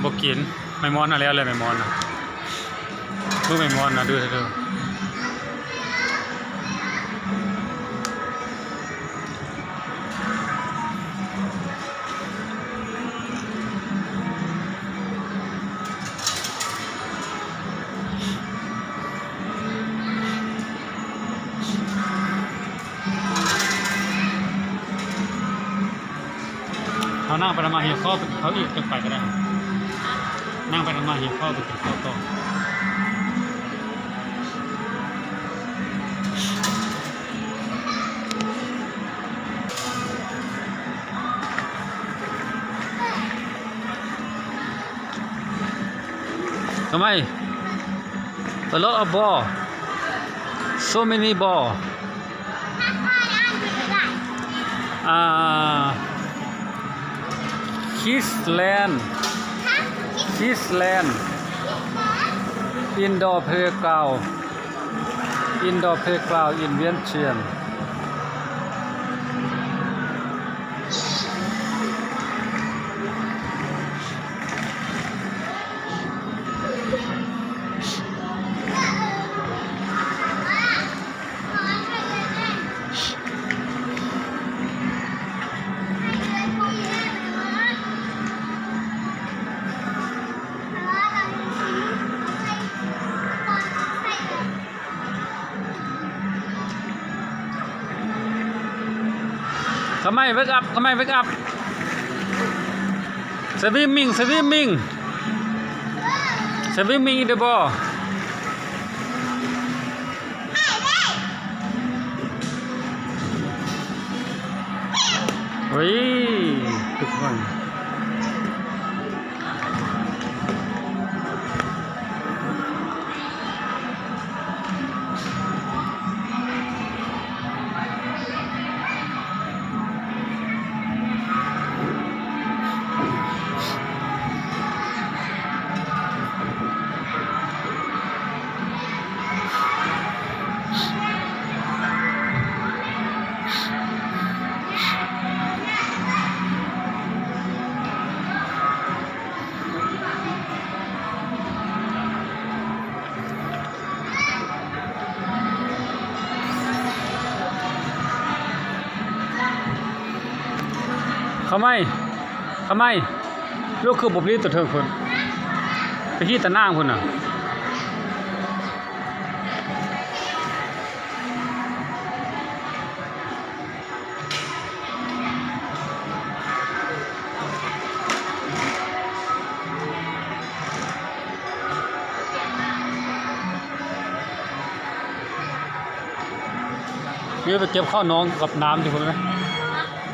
ບໍ່ກິນ ແມງມອນນະ ແລ້ວແຫຼະ ແມງມອນນະ ເບິ່ງແມງມອນນະ ດູເດີ. ເຮົານັ່ງໄປນຳມາ ຫິວເຂົ້າ ເຮົາອີກ ຈຶ່ງໄປກໍໄດ້ ນັ່ງໄປນຳມາ ຫິວເຂົ້າ ໄປກິນເຂົ້າຕໍ່. ທຳໄມ? A lot of ball. So many ball. ອ່າ Kids Land. Kids Land. Indoor playground. Indoor playground in Vientiane. ຂະໄໝ wake up ຂະໄໝ wake up. Swimming, swimming. Swimming in the ball. ໂອ້ຍ ທຸກຄົນ. ຂະໄໝ ຂະໄໝ ລູກຄືບໍ່ຜະລິດຕົວເທິງພຸ້ນ ໄປຮີດຕາໜ່າງພຸ້ນນະ. ເວລາໄປເກັບເຂົ້າໜອງກັບນ້ຳຢູ່ພຸ້ນນະ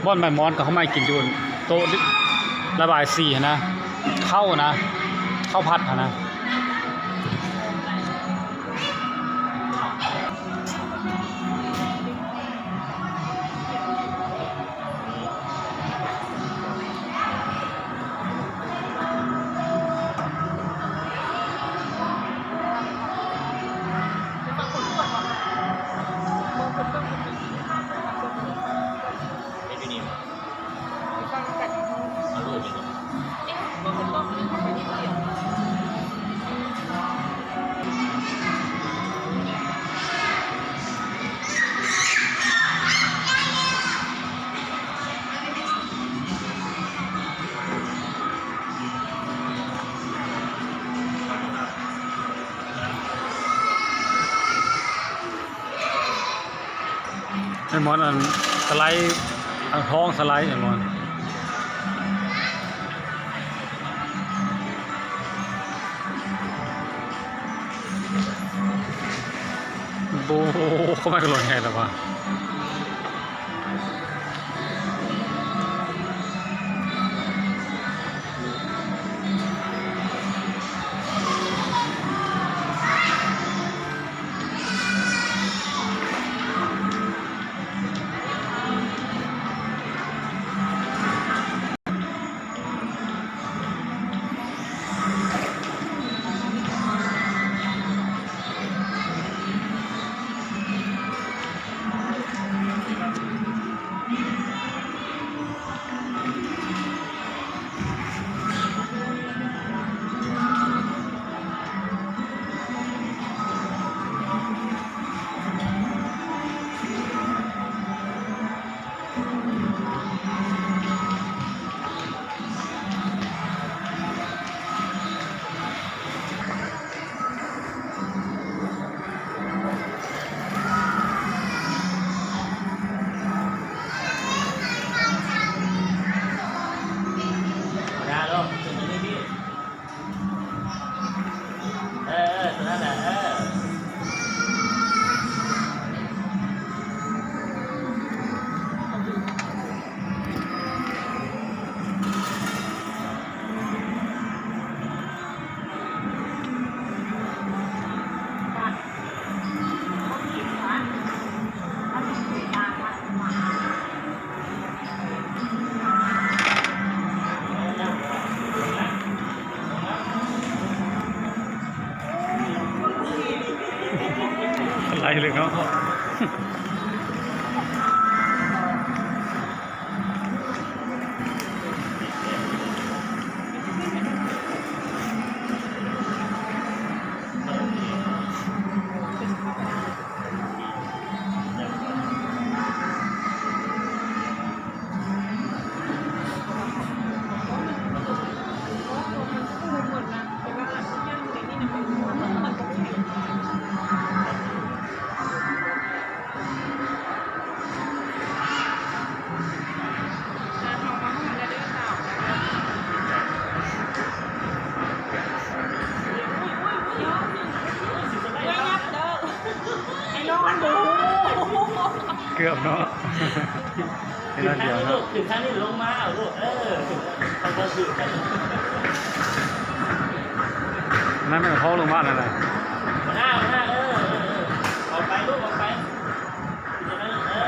ບ່ອນໃບມອນກັບເຂົ້າໄມ້ກິນຢູ່ໂຕະລະບາຍສີຫັ້ນນະ ເຂົ້ານະ ເຂົ້າຜັດຫັ້ນນະ. ໄອ້ມອນ ອັນສະໄລ ອັນທ້ອງສະໄລ ໄອ້ມອນ. ໂອ້ໂຫ ເຂົ້າມາກໍຫຼອນໃຫຍ່ແລ້ວວ່າ. ໂ ເລີຍເນາະ. ເກືອບເນາະ. ເຮັດອັນດຽວເນາະ. ຂຶ້ນທາງນີ້ລົງມາເອົາລູກ ເອີ ເຂົາກໍຖືກັນ ນັ້ນແມ່ນເຂົາລົງມານັ້ນນະ ຫົວໜ້າ ຫົວໜ້າ ເອີ ເອີ ເອີ ອອກໄປລູກ ອອກໄປ ເອີ.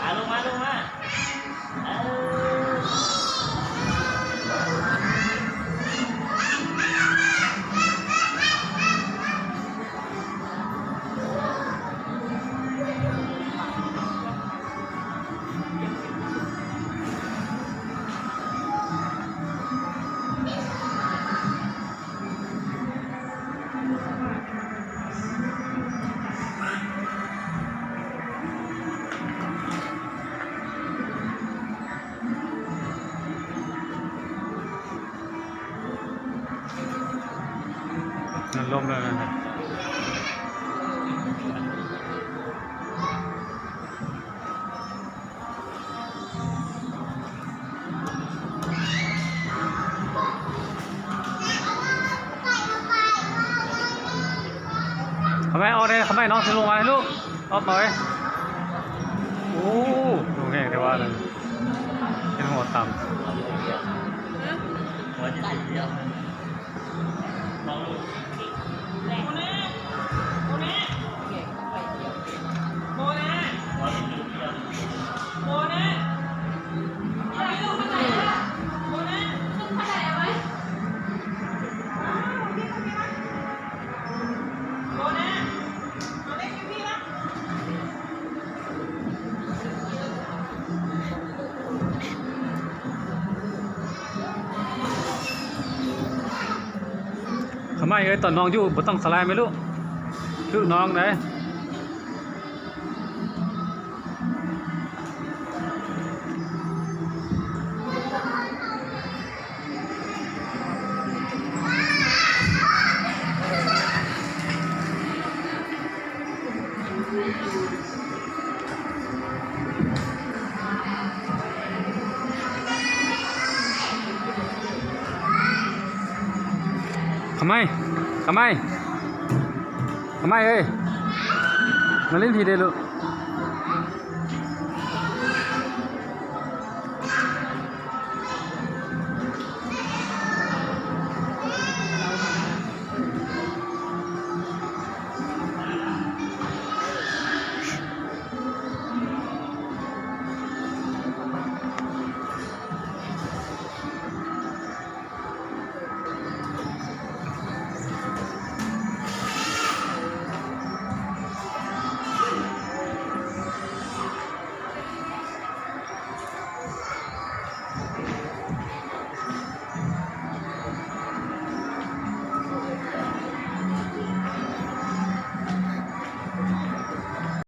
ອາ ລົງມາ ລົງມາ. ມັນລົມແລ້ວນັ້ນນະ. ເຂົ້າໄປ ອອກໄດ້ ເຂົ້າໄປ ນ້ອງຊິລົງມາໃຫ້ລູກ ອອກໜ້ອຍ. ໂອ້ ລົງແຮງແຕ່ວ່ານັ້ນ ເປັນຫົວຕຳ ຫົວຈະຕິດດຽວ. ຂະໄໝເອີຍ ຕອນນ້ອງຢູ່ບໍ່ຕ້ອງສະໄລແມ່ລູກ ຖືກນ້ອງເດ້. ຂະໄໝ ຂະໄໝ ຂະໄໝເອີຍ ມາຫຼິ້ນພີ້ເດ້ລູກ.